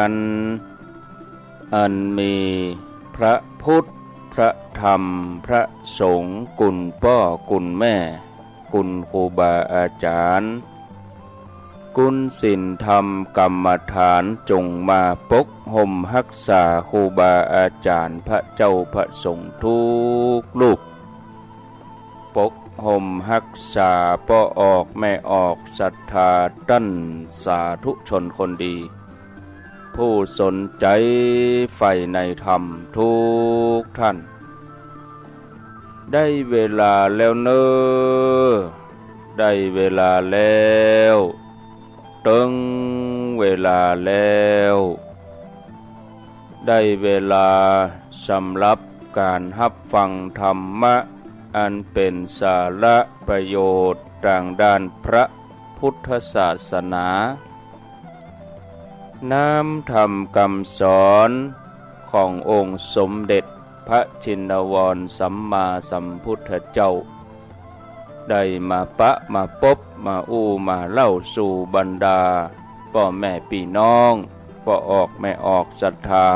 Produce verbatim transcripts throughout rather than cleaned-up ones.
อันมีพระพุทธ พระธรรม พระสงฆ์ คุณป้อ คุณแม่ คุณครูบาอาจ๋ารย์ คุณศีลธรรมกรรมฐาน จงมาปกฮ่มฮักษาครูบาอาจ๋ารย์ พระเจ้าพระสงฆ์ทุกรูป ปกฮ่มฮักษาป้อออกแม่ออกศรัทธาต้านสาธุชนคนดี ผู้สนใจ๋ใฝ่ในธรรมทุกท่าน ได้เวลาแล้วเน่อ ได้เวลาแล้ว เถิงเวลาแล้ว ได้เวลาสำหรับก๋านฮับฟังธรรมะ อันเป๋นสาระประโยชน์ตางด้านพระพุทธศาสนา น้ำธรรมกำสอนขององค์สมเด็จพระชินวรสัมมาสัมพุทธเจ้า ได้มาปะมาปบมาอู้มาเล่าสู่บรรดาป้อแม่ปี้น้อง ป้อออกแม่ออกศรัทธา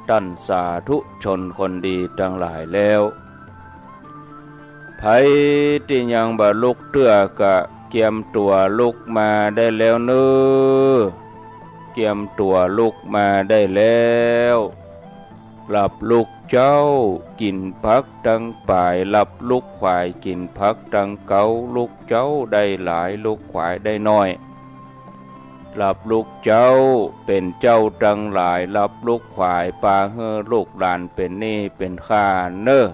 ต้านสาธุชนคนดีตังหลายแล้ว ใผตี้ยังบ่ลุกเตื้อก็เกียมตั๋วลุกมาได้แล้วเน่อ เกียมตั๋วลุกมาได้แล้ว หลับลุกเจ๊ากิ๋นผักตังป๋าย หลับลุกขวายกิ๋นผักตังเก๊า ลุกเจ๊าได้หลาย ลุกขวายได้น้อย หลับลุกเจ๊าเป๋นเจ้าตังหลาย หลับลุกขวายปาหื้อลูกหลานเป๋นหนี้เป๋นข้าเน่อ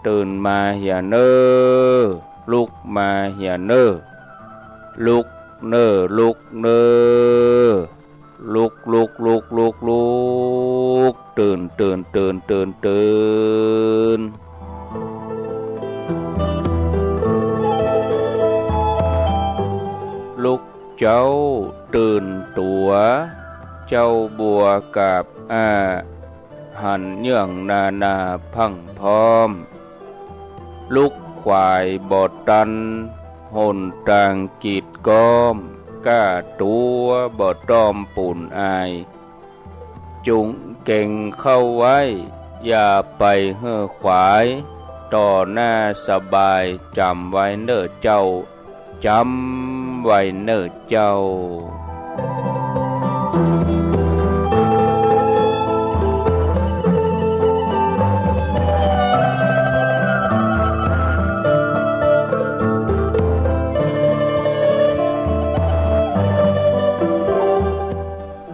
ตื่นมาเหียเน่อ ลุกมาเหียเน่อ ลุกเน่อ ลุกเน่อ ลุก ลุก ลุก ลุก ลุก ตื่น ตื่น ตื่น ตื่น ตื่น ลุกเจ๊าตื่นตั๋ว เจ๊าบัวกาบอ้า หันเยื่องนานาพรั่งพร้อม ลุกขวายบ่ตัน หนตางกีดก๊อม ก้าตั๋วบ่ต้อมปูนอาย จุงเก๋งเข้าไว้ อย่าไปหื้อขวาย ต่อหน้าสบาย จ๋ำไว้เน่อเจ้า จ๋ำไว้เน่อเจ้า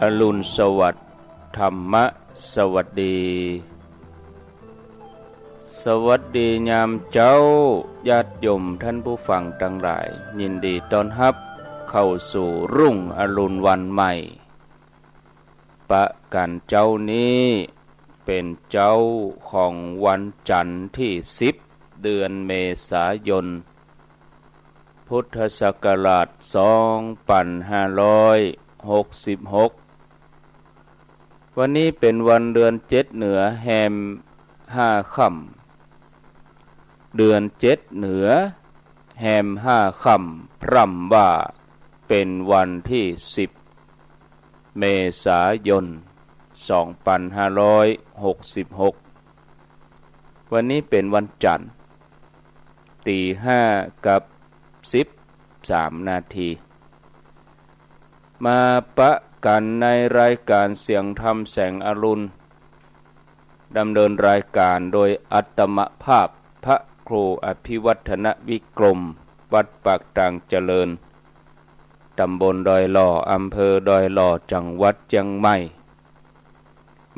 อรุณสวัสดิ์ ธรรมะสวัสดี สวัสดียามเจ๊า ญาติโยมท่านผู้ฟังตังหลาย ยินดีต้อนฮับเข้าสู่รุ่งอรุณวันใหม่ ปะกั๋นเจ๊านี้เป๋นเจ๊าของวันจั๋นทร์ตี้สิบ เดือนเมษายน พุทธศักราชสองปันห้าร้อยหกสิบหก วันนี้เป๋นวันเดือนเจ็ดเหนือแฮมห้าค่ำ เดือนเจ็ดเหนือแฮมห้าค่ำ พร่ำว่าเป๋นวันตี้สิบ เมษายน สองปันห้าร้อยหกสิบหก วันนี้เป๋นวันจั๋นทร์ ตี๋ห้ากับสิบสามนาที มาปะกั๋นในรายก๋านเสียงธรรมแสงอรุณ ดำเนินรายก๋านโดยอาตมาภาพพระครูอภิวัฒนวิกรม วัดปากตางเจริญ ต๋ำบลดอยหล่อ อำเภอดอยหล่อ จังหวัดเจียงใหม่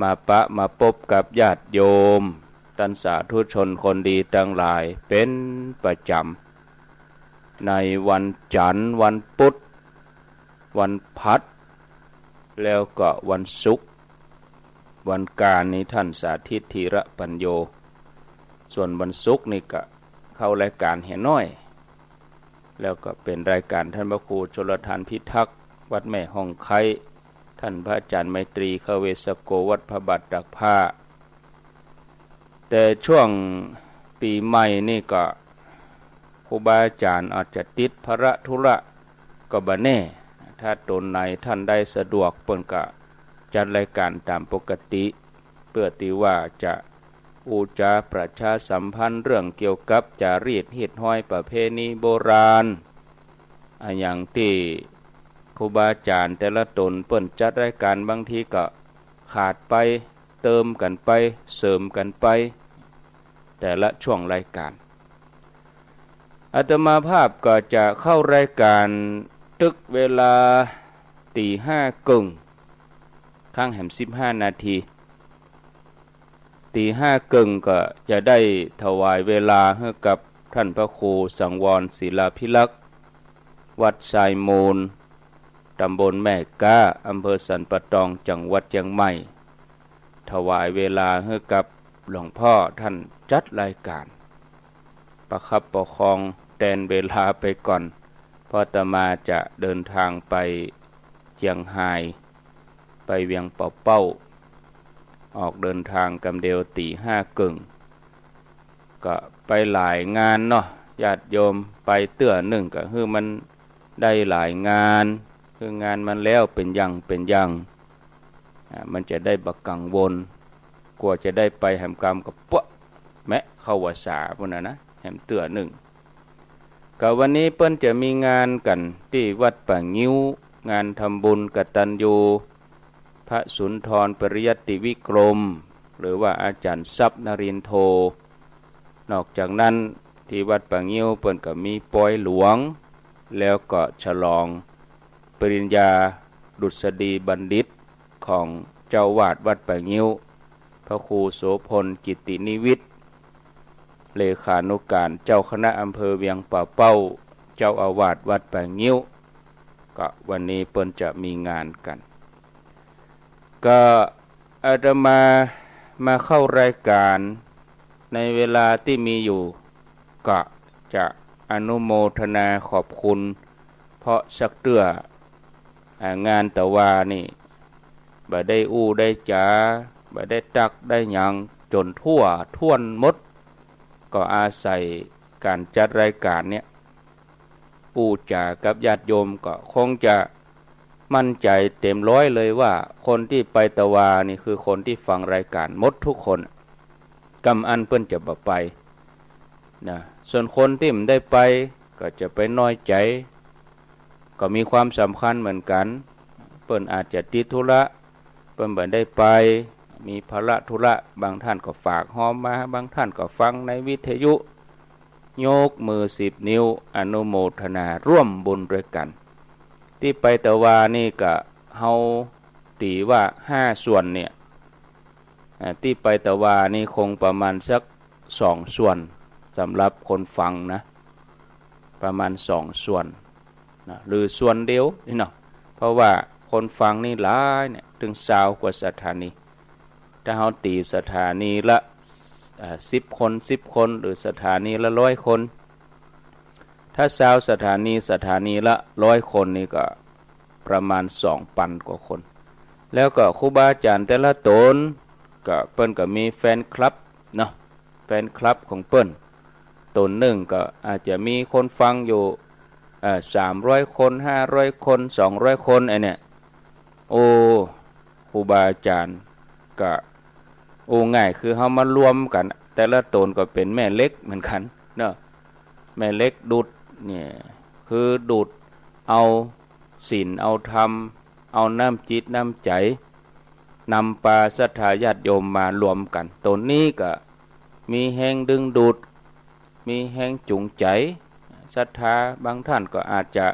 มาปะมาปบกับญาติโยม ต้านสาธุชนคนดีตังหลายเป๋นประจ๋ำ ในวันจั๋นทร์ วันปุ๊ด วันพหัส แล้วก็วันศุกร์ วันก๋านนี้ต้านสาธิต ธีระปัญโญ ส่วนวันศุกร์นี่ก็เข้ารายก๋านเหียน้อย แล้วก็เป๋นรายก๋านต้านพระครูชลทานพิทักษ์ วัดแม่ฮ่องไคร้ ต้านพระอาจ๋ารย์ไมตรี คเวสโก วัดพระบาทตากผ้า แต่ช่วงปี๋ใหม่นี่ก็ครูบาอาจ๋ารย์อาจจะติดภาระธุระก็บ่แน่ ถ้าต๋นไหนต้านใดสะดวก เปิ้นก็จัดรายก๋านต๋ามปกติ เปื้อตี้ว่าจะอู้จ๋าประชาสัมพันธ์เรื่องเกี่ยวกับจารีตฮีตฮอยประเพณีโบราณ อะหยังตี้ครูบาอาจ๋ารย์แต่ละต๋นเปิ้นจัดรายก๋าน บางทีก็ขาดไป เติมกั๋นไป เสริมกั๋นไป แต่ละช่วงรายก๋าน อาตมาภาพก็จะเข้ารายก๋านตึกเวลาตี๋ห้าเกิ่ง ข้างแหมสิบห้านาที ตี๋ห้าเกิ่งก็จะได้ถวายเวลาหื้อกับต้านพระครูสังวรศิลาภิรักษ์ วัดทรายมูล ต๋ำบลแม่ก๊า อำเภอสันป่าตอง จังหวัดเจียงใหม่ ถวายเวลาหื้อกับหลวงพ่อต้านจัดรายก๋าน ประคับประคองแตนเวลาไปก่อน เพราะอาตมาจะเดินทางไปเจียงฮาย ไปเวียงป่าเป้า ออกเดินทางกำเดียวตี๋ห้าเกิ่ง ก็ไปหลายงานเนาะ ญาติโยม ไปเตื้อนึ่งก็หื้อมันได้หลายงาน หื้องานมันแล้วเป๋นอย่างเป๋นอย่าง อ่า มันจะได้บ่กังวล กั๋วจะได้ไปแหมกำก็ปั๊วะแมะเข้าวัสสาปู้นน่ะนะ แหมเตื้อนึ่ง ก็วันนี้เปิ้นจะมีงานกั๋นตี้วัดป่างิ้ว งานทำบุญกตัญญูพระสุนทรปริยัติวิกรม หรือว่าอาจ๋ารย์ทรัพย์นรินทร์โท นอกจากนั้นตี้วัดป่างิ้วเปิ้นก็มีปอยหลวง แล้วก็ฉลองปริญญาดุษฎีบัณฑิตของเจ้าอาวาสวัดป่างิ้ว พระครูโสภณ กิตตินิวิทย์ เลขานุก๋านเจ้าคณะอำเภอเวียงป่าเป้า เจ้าอาวาสวัดป่างิ้ว ก็วันนี้เปิ้นจะมีงานกั๋น ก็อาตมามาเข้ารายก๋านในเวลาตี้มีอยู่ ก็จะอนุโมทนาขอบคุณ เพราะสักเตื้อ อ่า งานตะวานี่ บ่ได้อู้ได้จ๋า บ่ได้ตักได้หยังจ๋นทั่วถ้วนหมด ก็อาศัยก๋านจัดรายก๋านเนี่ย อู้จ๋ากับญาติโยมก็คงจะมั่นใจ๋เต๋มร้อยเลยว่า คนตี้ไปตะวานี่คือคนตี้ฟังรายก๋านหมดกู้คน กำอั้นเปิ้นจะบ่ไปนะ ส่วนคนตี้บ่ได้ไปก็จะไปน้อยใจ๋ ก็มีความสำคัญเหมือนกั๋น เปิ้นอาจจะติดธุระ เปิ้นบ่ได้ไป มีภาระธุระ บางต้านก็ฝากฮอมมา บางต้านก็ฟังในวิทยุ ยกมือสิบนิ้วอนุโมทนาร่วมบุญตวยกั๋น ตี้ไปตะวานี่ก็เฮาตี๋ว่าห้าส่วนเนี่ย อ่า ตี้ไปตะวานี่คงประมาณสักสองส่วน สำหรับคนฟังนะ ประมาณสองส่วนนะ หรือส่วนเดียวนี่เนาะ เพราะว่าคนฟังนี่หลายเนี่ย ตึงซาวกว่าสถานี ถ้าเฮาตี๋สถานีละ อ่า สิบคน สิบคน หรือสถานีละร้อยคน ถ้าซาวสถานี สถานีละร้อยคนนี่ก็ประมาณสองปันกว่าคน แล้วก็ครูบาอาจ๋ารย์แต่ละต๋นก็เปิ้นก็มีแฟนคลับเนาะ แฟนคลับของเปิ้น ต๋นนึ่งก็อาจจะมีคนฟังอยู่ เอ่อ สามร้อยคน ห้าร้อยคน สองร้อยคน ไอ้เนี่ย โอ้ ครูบาอาจ๋ารย์ก็ โอ้ ง่ายคือเฮามารวมกั๋น แต่ละต๋นก็เป๋นแม่เหล็กเหมือนกั๋นเนาะ แม่เหล็กดูดเนี่ย คือดูดเอาศีล เอาธรรม เอาน้ำจิตน้ำใจ๋ นำปาศรัทธาญาติโยมมารวมกั๋น ต๋นนี้ก็มีแฮงดึงดูด มีแฮงจูงใจ๋ ศรัทธา บางต้านก็อาจจะ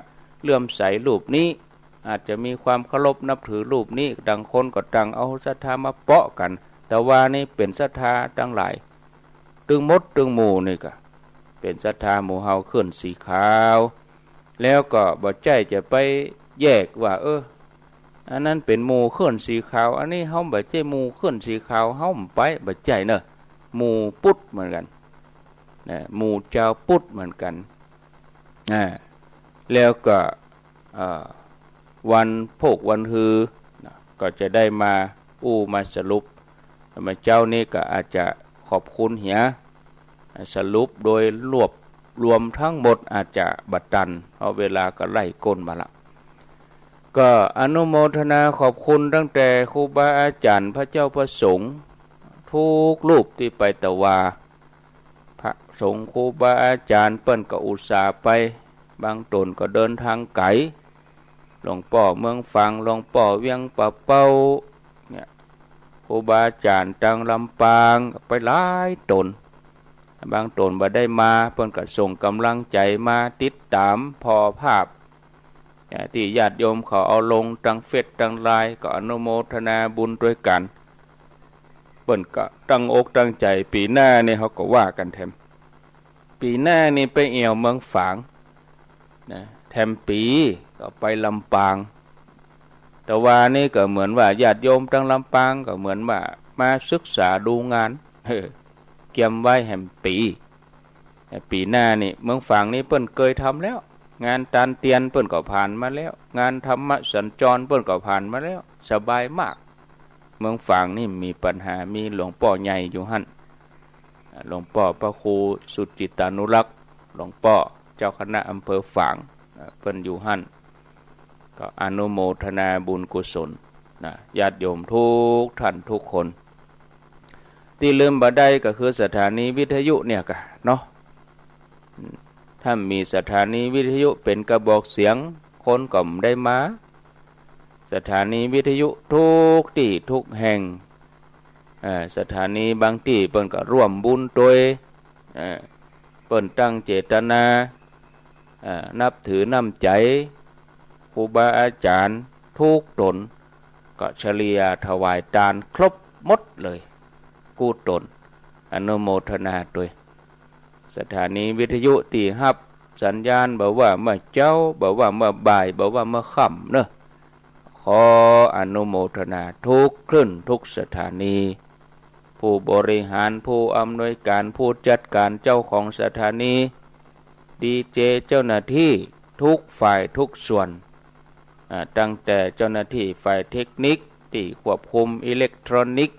เลื่อมใสรูปนี้ อาจจะมีความเคารพนับถือรูปนี้ ต่างคนก็ต่างเอาศรัทธามาเปาะกั๋น ตะวานี่เป๋นศรัทธาตังหลาย ตึงหมดตึงหมู่นี่ก็เป๋นศรัทธาหมู่เฮาเขื่อนสีขาว แล้วก็บ่ใจ้จะไปแยกว่า เออ อันนั้นเป๋นหมู่เขื่อนสีขาว อันนี้เฮาบ่ใจ้หมู่เขื่อนสีขาว เฮาบ่ไป บ่ใจ้เนาะ หมู่พุทธเหมือนกั๋นนะ หมู่จาวพุทธเหมือนกั๋น อ่า แล้วก็ เอ่อ วันโภควันฮือนะ ก็จะได้มาอู้มาสรุป เมื่อเจ๊านี้ก็อาจจะขอบคุณเหีย สรุปโดยรวบรวมทั้งหมดอาจจะบ่ตัน เพราะเวลาก็ไล่ก้นมาละ ก็อนุโมทนาขอบคุณตั้งแต่ครูบาอาจ๋ารย์พระเจ้าพระสงฆ์ทุกรูปตี้ไปตวา พระสงฆ์ครูบาอาจ๋ารย์เปิ้นก็อุตส่าห์ไป บางต๋นก็เดินตางไก๋ หลวงป้อเมืองฝาง หลวงป้อเวียงป่าเป้า เนี่ย ครูบาอาจ๋ารย์ตางลำปางก็ไปหลายต๋น บางต๋นบ่ได้มา เปิ้นก็ส่งก๋ำลังใจ๋มา ติดต๋ามผ่อภาพ เนี่ย ตี้ญาติโยมเขาเอาลงตางเฟซตางไลน์ ก็อนุโมทนาบุญตวยกั๋น เปิ้นก็ตั้งอกตั้งใจ๋ ปี๋หน้านี่เฮาก็ว่ากั๋นแถม ปี๋หน้านี่ไปแอ่วเมืองฝาง นะ แถมปี๋ก็ไปลำปาง ตวานี่ก็เหมือนว่าญาติโยมตางลำปางก็เหมือนว่ามาศึกษาดูงาน เออ เกียมไว้แหมปี๋ ปี๋หน้านี่เมืองฝางนี่เปิ้นเกยทำแล้ว งานตานเตียนเปิ้นก็ผ่านมาแล้ว งานธรรมสัญจรเปิ้นก็ผ่านมาแล้ว สบายมาก เมืองฝางนี่มีปัญหา มีหลวงป้อใหญ่อยู่หั้น หลวงป้อพระครูสุจิตตานุรักษ์ หลวงป้อเจ้าคณะอำเภอฝาง เปิ้นอยู่หั้น ก็อนุโมทนาบุญกุศล นะ ญาติโยมทุกท่านทุกคน ตี้ลืมบ่ได้ก็คือสถานีวิทยุเนี่ยกะเนาะ อืม ถ้ามีสถานีวิทยุเป๋นกระบอกเสียง คนก็บ่ได้มา สถานีวิทยุทุกตี้ทุกแห่ง เอ่อ สถานีบางตี้เปิ้นก็ร่วมบุญตวย เอ่อ เปิ้นตั้งเจตนา เอ่อ นับถือน้ำใจ๋ครูบาอาจ๋ารย์ทุกต๋น ก็เฉลี่ยถวายตานครบหมดเลย กู้ต๋น อนุโมทนาตวย สถานีวิทยุตี้ฮับสัญญาณ บ่ว่าเมื่อเจ๊า บ่ว่าเมื่อบ่าย บ่ว่าเมื่อค่ำเนอะ ขออนุโมทนาทุกคลื่นทุกสถานี ผู้บริหาร ผู้อำนวยการ ผู้จัดการ เจ้าของสถานี ดีเจ เจ้าหน้าที่ทุกฝ่ายทุกส่วน อ่า ตั้งแต่เจ้าหน้าที่ฝ่ายเทคนิคตี้ควบคุมอิเล็กทรอนิกส์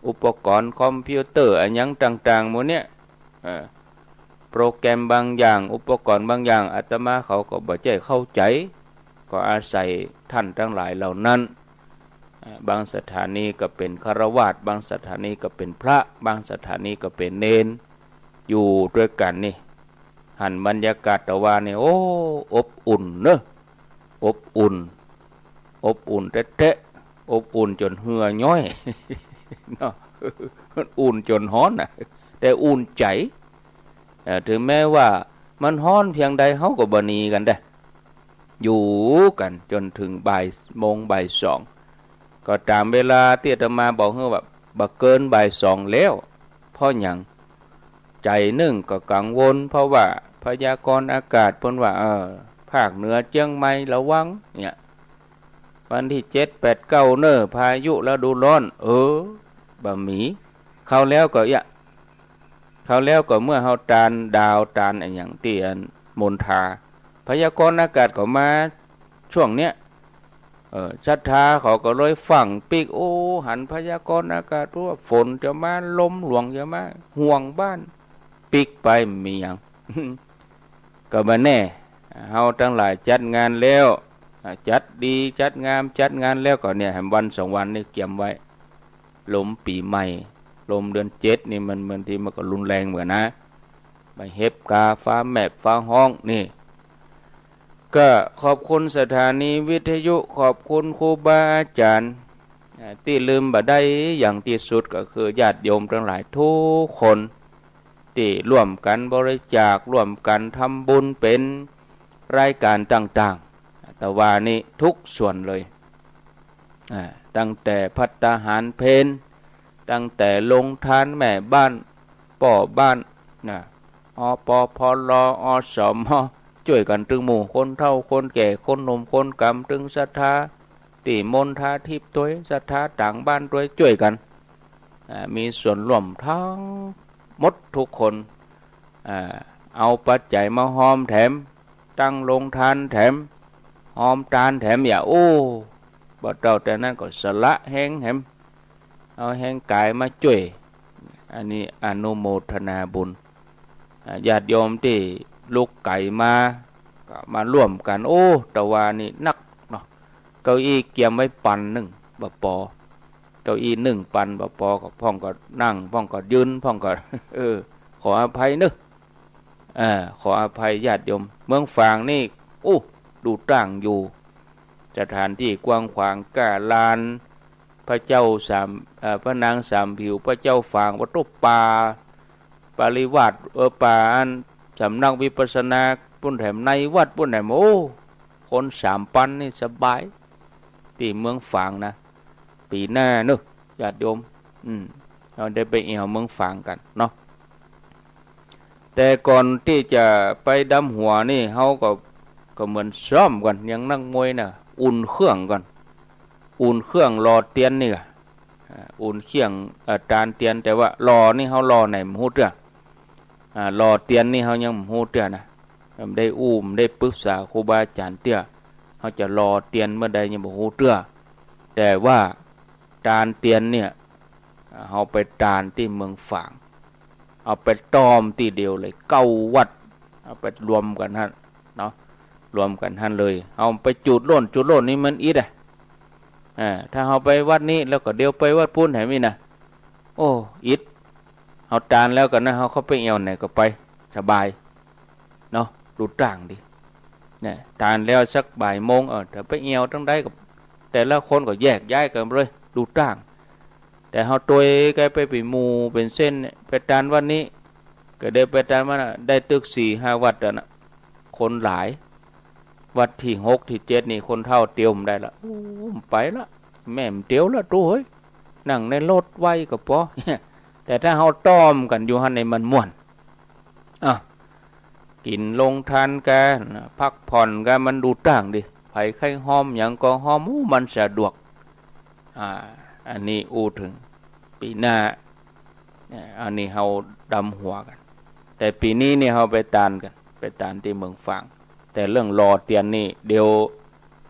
อุปกรณ์คอมพิวเตอร์อะหยังต่างๆ หมู่เนี้ย เอ่อ โปรแกรมบางอย่าง อุปกรณ์บางอย่าง อาตมาเขาก็บ่ใจ้เข้าใจ๋ ก็อาศัยท่านตังหลายเหล่านั้น เอ่อ บางสถานีก็เป๋นฆราวาส บางสถานีก็เป๋นพระ บางสถานีก็เป๋นเณร อยู่ตวยกั๋นนี่ หันบรรยากาศตะวานี่ โอ้ อบอุ่นเนอะ อบอุ่น อบอุ่นแต๊ๆ อบอุ่นจ๋นเหื่อย้อย เนาะ อุ่นจ๋นฮ้อนน่ะ แต่อุ่นใจ๋ เอ่อ ถึงแม้ว่ามันฮ้อนเปียงใด เฮาก็บ่หนีกั๋นเด้ อยู่กั๋นจ๋นเถิงบ่ายโมงบ่ายสอง ก็ต๋ามเวลาตี้อาตมาบอกหื้อว่าบ่เกินบ่ายสองแล้ว เพราะหยัง ใจ๋นึ่งก็กังวล เพราะว่าพยากรณ์อากาศเปิ้นว่า เออ ภาคเหนือเจียงใหม่ระวัง เนี่ย วันตี้เจ็ด แปด เก้า เน่อ พายุฤดูร้อน เออ บ่มี คราวแล้วก็เอี้ย คราวแล้วก็เมื่อเฮาตานดาวตานอะหยังตี้อันมณฑา พยากรณ์อากาศก็มาช่วงเนี้ย เออ ศรัทธาเขาก็เลยฟั่งปิ๊ก โอ้ หันพยากรณ์อากาศว่าฝนจะมา ลมหลวงจะมา ห่วงบ้าน ปิ๊กไป มีหยัง ก็บ่แน่ เฮาตังหลายจัดงานแล้ว อ่า จัดดี จัดงาม จัดงานแล้วก็เนี่ย แหมวันสองวันนี่เกียมไว้ ลมปี๋ใหม่ ลมเดือนเจ็ดนี่มัน บางทีมันก็รุนแรงเหมือนนะ ไปเฮบกาฟ้าแมบฟ้าฮ้องนี่ ก็ขอบคุณสถานีวิทยุ ขอบคุณครูบาอาจ๋ารย์ อ่า ตี้ลืมบ่ได้อย่างตี้สุดก็คือญาติโยมตังหลายทุกคน ตี้ร่วมกั๋นบริจาค ร่วมกั๋นทำบุญเป๋นรายก๋านต่างๆ ตะวานี้ทุกส่วนเลย อ่า ตั้งแต่ภัตตาหารเพล ตั้งแต่โฮงตานแม่บ้าน ป้อบ้าน นะ อปพล อสม จ้วยกั๋นตึงหมู่ คนเฒ่า คนแก่ คนหนุ่ม คนก๋ำ ตึงศรัทธาตี้มณฑาทิพย์ตวย ศรัทธาต่างบ้านตวย จ้วยกั๋น อ่า มีส่วนร่วมทั้งหมดทุกคน อ่า เอาปัจจัยมาฮอมแถม ตั้งโฮงตานแถม ฮอมตานแถม อย่า โอ้ บ่เต้าแต่นั้นก็สละแฮงแถม เอาแฮงก๋ายมาจ้วย อันนี้อนุโมทนาบุญ อ่า ญาติโยมตี้ลุกไก๋มา ก็มาร่วมกั๋น โอ้ ตะวานี้นักเนาะ เก้าอี้เกียมไว้ปันนึ่งบ่ปอ เก้าอี้นึ่งปันบ่ปอ ก็พ่องก็นั่ง พ่องก็ยืน พ่องก็ เออ ขออภัยเนอะ เออ ขออภัยญาติโยม เมืองฝางนี่ อู้ ดูตั้งอยู่ สถานที่กว้างขวาง ก้าลาน พระเจ้าสาม เอ่อ พระนางสามผิว พระเจ้าฝาง วัตถุป่า ปริวาส เออ ป่าอันสำนักวิปัสสนา ปุ้นแถมในวัดปุ้นแถม โอ้ คนสามปันนี่สบาย ตี้เมืองฝางนะ ปี๋หน้าเนอะ ญาติโยม อืม เฮาได้ไปแอ่วเมืองฝางกั๋นเนาะ แต่ก่อนตี้จะไปดำหัวนี่ เฮาก็ ก็เหมือนซ้อมก่อน อย่างนักมวยน่ะ อุ่นเครื่องก่อน อุ่นเครื่องรอเตียนนี่ก่ะ อ่า อุ่นเครื่อง เอ่อ ตานเตียน แต่ว่ารอนี่เฮารอไหนบ่ฮู้เตื้อ อ่า รอเตียนนี่เฮายังบ่ฮู้เตื้อนะ บ่ได้อู้ บ่ได้ปรึกษาครูบาอาจ๋ารย์เตื้อ เฮาจะรอเตียนเมื่อใดยังบ่ฮู้เตื้อ แต่ว่าตานเตียนเนี่ย อ่า เฮาไปตานตี้เมืองฝาง เอาไปต้อมตี้เดียวเลย เก้าวัด เอาไปรวมกั๋นหั้นเนาะ รวมกั๋นหั้นเลย เฮาไปจุดโน่นจุดโน่นนี่มันอิดอะ อ่า ถ้าเฮาไปวัดนี้แล้วก็เดี๋ยวไปวัดปู๊นแหมนี่นะ โอ้ อิด เฮาตานแล้วกั๋นนะ เฮาเข้าไปแอ่วไหนก็ไป สบาย เนาะ ดูตั้งดี เนี่ย ตานแล้วสักบ่ายโมง เออ ถ้าไปแอ่วตังใดก็ แต่ละคนก็แยกย้ายกั๋นไปเลย ดูตั้ง แต่เฮาตวยกั๋นไปเป๋นหมู่เป๋นเส้นเนี่ย ไปตานวัดนี้ ก็ได้ไปตานวัดน่ะ ได้ตึกสี่ห้าวัดอะนะ คนหลาย วัดตี้หกตี้เจ็ดนี่คนเฒ่าเตียวบ่ได้ละ อู้ บ่ไปละ แม่บ่เตียวละ ตู้เฮ้ย นั่งในรถไว้ก็ปอ แต่ถ้าเฮาต้อมกั๋นอยู่หั้นนี่มันม่วน อ่ะ กิ๋นโฮงตานกั๋น พักผ่อนกั๋น มันดูตั้งดี ใผใค่ฮอมหยังก็ฮอม อู้ มันสะดวก อ่า อันนี้อู้เถิงปี๋หน้า เนี่ย อันนี้เฮาดำหัวกั๋น แต่ปี๋นี้เนี่ยเฮาไปตานกั๋น ไปตานตี้เมืองฝาง แต่เรื่องรอเตียนนี่ เดี๋ยว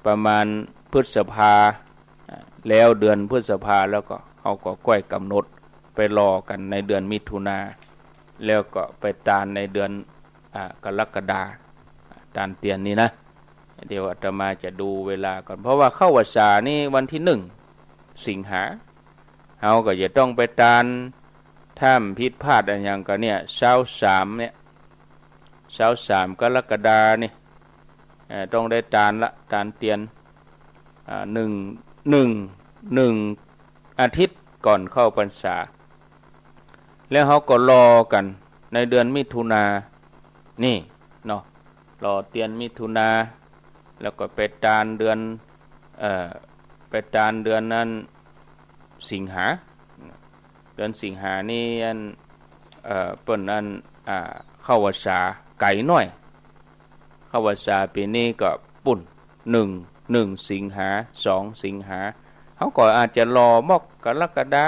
ประมาณพฤษภา อ่า แล้วเดือนพฤษภาแล้วก็ เฮาก็ก้อยก๋ำหนดไปรอกั๋นในเดือนมิถุนา แล้วก็ไปตานในเดือน อ่า กรกฎา ตานเตียนนี่นะ เดี๋ยวอาตมาจะดูเวลาก่อน เพราะว่าเข้าพรรษานี่วันตี้หนึ่งสิงหา เฮาก็จะต้องไปตาน ถ้าบ่ผิดพลาดอะหยังก็เนี่ย ซาวสามเนี่ย ซาวสามกรกฎานี่ เอ่อ ต้องได้ตานละ ตานเตียน อ่า หนึ่ง หนึ่ง หนึ่งอาทิตย์ก่อนเข้าพรรษา แล้วเฮาก็รอกั๋นในเดือนมิถุนานี่เนาะ รอเตียนมิถุนา แล้วก็ไปตานเดือน เอ่อ ไปตานเดือนนั้นสิงหา เดือนสิงหานี่อัน เอ่อ เปิ้นอัน อ่า เข้าพรรษาไก๋หน้อย เข้าพรรษาปี๋นี้ก็ปู๊น หนึ่ง หนึ่งสิงหา สองสิงหา เฮาก็อาจจะรอมอกกรกฎา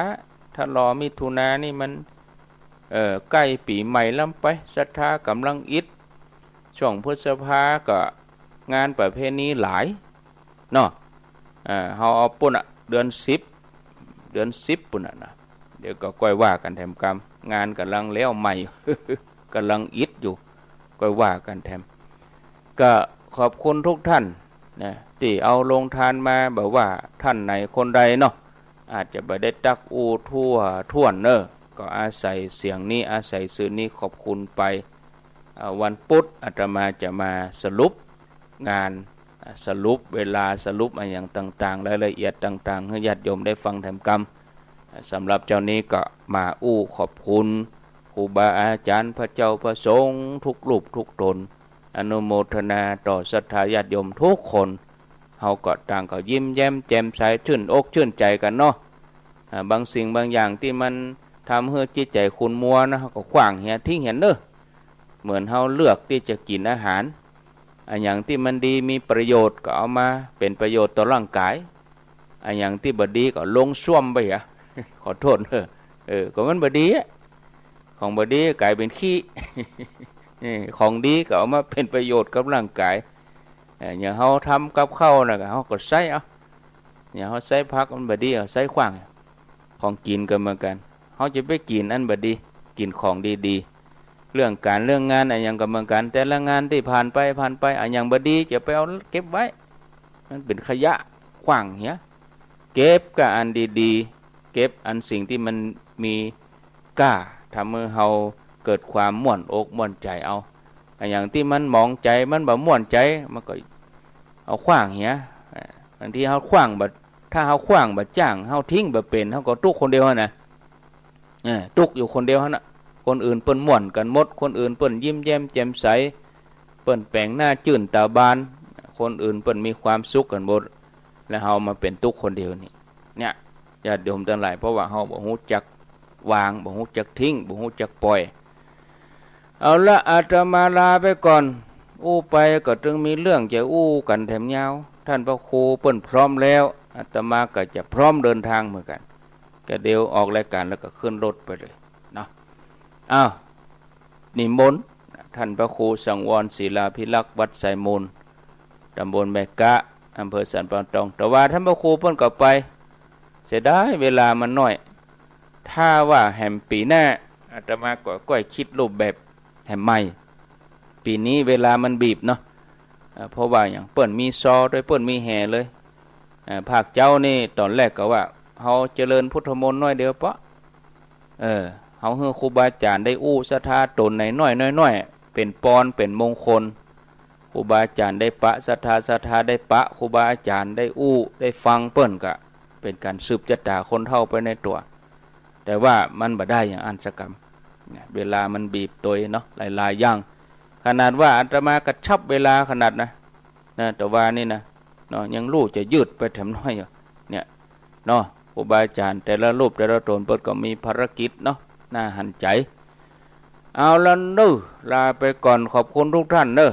ถ้ารอมิถุนานี่มัน เอ่อ ใก้ปี๋ใหม่ล้ำไป ศรัทธาก๋ำลังอิด ช่วงพฤษภาก็งานประเพณีหลาย เนาะ อ่า เฮาเอาปู๊นอะ เดือนสิบ เดือนสิบปู๊นอะนะ เดี๋ยวก็ก้อยว่ากั๋นแถมกำ งานก๋ำลังแล้วใหม่ ก๋ำลังอิดอยู่ ก้อยว่ากั๋นแถม ก็ขอบคุณทุกท่านนะ ตี้เอาโฮงตานมา บ่ว่าท่านไหนคนใดเนาะ อาจจะบ่ได้ตักอู้ทั่วถ้วนเนอะ ก็อาศัยเสียงนี้ อาศัยสื่อนี้ขอบคุณไป อ่า วันพุธอาตมาจะมาสรุปงาน อ่า สรุปเวลา สรุปอะหยังต่างๆ รายละเอียดต่างๆ หื้อญาติโยมได้ฟังแถมกำ อ่า สำหรับเจ้านี้ก็มาอู้ขอบคุณครูบาอาจ๋ารย์ พระเจ้าพระสงฆ์ทุกรูปทุกต๋น อนุโมทนาต่อศรัทธาญาติโยมทุกคน เฮาก็ต่างก็ยิ้มแย้มแจ่มใส ชื่นอกชื่นใจ๋กั๋นเนาะ อ่า บางสิ่งบางอย่างตี้มันทำหื้อจิตใจ๋ขุ่นมัวนะ เฮาก็ขว้างเหียทิ้งเหียเน่อ เหมือนเฮาเลือกตี้จะกิ๋นอาหาร อะหยังตี้มันดีมีประโยชน์ก็เอามาเป๋นประโยชน์ต่อร่างก๋าย อะหยังตี้บ่ดีก็ลงส้วมไปเหีย ขอโต้ษเน่อ เออ ก็มันบ่ดีอะ ของบ่ดีก๋ายเป๋นขี้ เออ ของดีก็เอามาเป๋นประโยชน์กับร่างก๋าย เออ อย่างเฮาทำกับข้าวน่ะ เฮาก็ใส้เอา อย่างเฮาใส้ผักมันบ่ดี เฮาใส้ขว้าง ของกิ๋นก็เหมือนกั๋น เฮาจะไปกิ๋นอันบ่ดี กิ๋นของดีๆ เรื่องก๋านเรื่องงานอะหยังก็เหมือนกั๋น แต่ละงานตี้ผ่านไป ผ่านไป อะหยังบ่ดีจะไปเอาเก็บไว้ มันเป๋นขยะ ขว้างเหีย เก็บก้าอันดีๆ เก็บอันสิ่งตี้มันมีก้า ทำหื้อเฮาเกิดความม่วนอกม่วนใจ๋เอา อะหยังตี้มันหมองใจ๋ มันบ่ม่วนใจ๋ มันก็เอาขว้างเหีย อ่า บางทีเฮาขว้างบ่ ถ้าเฮาขว้างบ่จ้าง เฮาทิ้งบ่เป๋น เฮาก็ตุ๊กคนเดียวหั้นนะ เออ ตุ๊กอยู่คนเดียวหั้นนะ คนอื่นเปิ้นม่วนกั๋นหมด คนอื่นเปิ้นยิ้มแย้มแจ่มใส เปิ้นแป๋งหน้าจื้นต๋าบาน คนอื่นเปิ้นมีความสุขกั๋นหมด แล้วเฮามาเป๋นตุ๊กคนเดียวนี่ เนี่ย ญาติโยมตังหลาย เพราะว่าเฮาบ่ฮู้จักวาง บ่ฮู้จักทิ้ง บ่ฮู้จักป่อย เอาละ อาตมาลาไปก่อน อู้ไปก็ตึงมีเรื่องจะอู้กั๋นแถมยาว ท่านพระครูเปิ้นพร้อมแล้ว อาตมาก็จะพร้อมเดินทางเหมือนกั๋น ก็เดี๋ยวออกรายก๋านแล้วก็ขึ้นรถไปเลยเนาะ อ้าว นิมนต์ ท่านพระครูสังวรศิลาภิรักษ์ วัดไซมูล ต๋ำบลแม่กะ อำเภอสันป่าตอง แต่ว่าท่านพระครูเปิ้นก็ไป เสียดายเวลามันน้อย ถ้าว่าแหมปี๋หน้า อาตมาก็ก้อยคิดรูปแบบแหมใหม่ ปี๋นี้เวลามันบีบเนาะ เอ่อ เพราะว่าหยัง เปิ้นมีซอด้วย เปิ้นมีแห่เลย เอ่อ ภาคเจ๊านี่ต๋อนแรกก็ว่า เฮาเจริญพุทธมนต์น้อยเดียวเปาะ เออ เฮาหื้อครูบาอาจ๋ารย์ได้อู้ศรัทธาต๋นน้อยๆ น้อยๆ เป๋นปอน เป๋นมงคล ครูบาอาจ๋ารย์ได้ปะศรัทธา ศรัทธาได้ปะครูบาอาจ๋ารย์ ได้อู้ ได้ฟังเปิ้น ก็เป๋นก๋านสืบจะต๋าคนเฒ่าไปในตั๋ว แต่ว่ามันบ่ได้อย่างอั้นสักกำ เนี่ย เวลามันบีบตวยเนาะ หลายๆ อย่าง ขนาดว่าอาตมากระชับเวลาขนาดนะ นะ แต่ว่านี่นะ เนาะ ยังฮู้จะยืดไปแถมน้อยอยู่ เนี่ย เนาะ ครูบาอาจ๋ารย์แต่ละรูปแต่ละต๋นเปิ้นก็มีภารกิจเนาะ น่าหันใจ๋ เอาละเน้อ ลาไปก่อน ขอบคุณทุกท่านเน้อ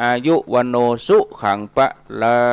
อายุ วัณโณ สุขัง พลัง